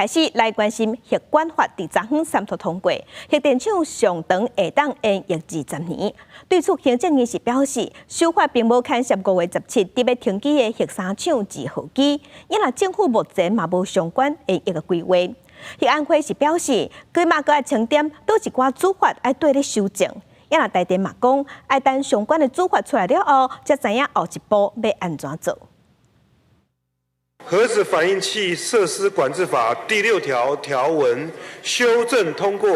開始來關心核管法，佇昨昏三讀通過，核電廠上長會當延役20年。對此，行政院是表示，修法並無牽涉5月17佇欲停機的核三廠二號機，因為政府目前嘛無相關延役的規劃。核安會是表示，這馬閣愛清點佗一寡主法愛綴咧修正。也若台電嘛講，愛等相關的主法出來了後，才知影後一步欲按怎做。核子反應器設施管制法第六條條文修正通過。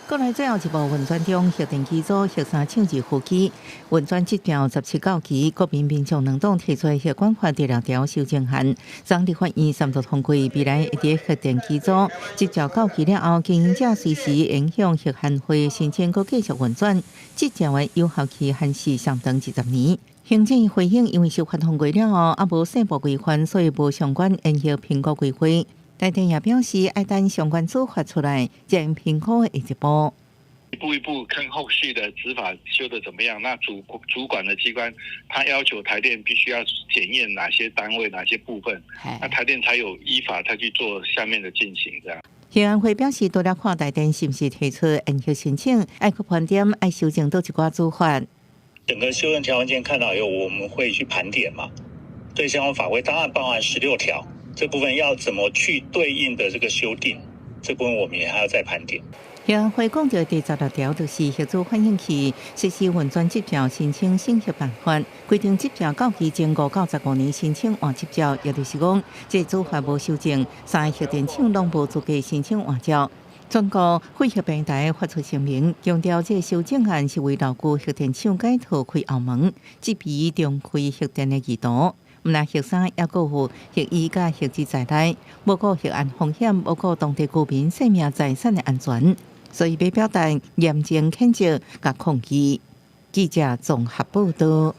國內最後一步運轉中，核電機組核三廠二號機運轉執照17到期，國民民眾兩黨提出核管法第六條修正案，昨立法院三讀通過，未來會佇核電機組執照到期了後，經營者隨時會向核安會申請，閣繼續運轉，執照的有效期限時上長20年。行政院回應，因為修法通過了後，猶無細部規範，所以無相關延役評估規劃。台電也表示，愛等相關主法出來，才會評估下一步。一步一步看後續的執法修得怎麼樣？那主管的機關，他要求台電必須要檢驗哪些單位、哪些部分，那台電才有依法才去做下面的進行。這樣。核安會表示，除了看台電是毋是提出延役申請，愛去盤點，愛修正佗一寡主法。整個修正條文件看到以後，我們會去盤點嘛？對相關法規當然包含16條這部分要怎麼去對應的這個修訂，這部分我們也還要再盤點。核安會講著第十六條，就是核子反應器設施運轉執照申請審核辦法，規定執照到期前5到15年申請換執照，也就是講，這主法無修正，三個核電廠攏無資格申請換照。全國廢核平台發出聲明，強調這個修正案是為老舊核電廠改套開後門，質疑重開核電的意圖。毋但核三，猶閣有核一佮核二在內，無顧核安風險，無顧當地居民生命財產的安全，所以欲表達嚴正譴責佮抗議。記者綜合報道。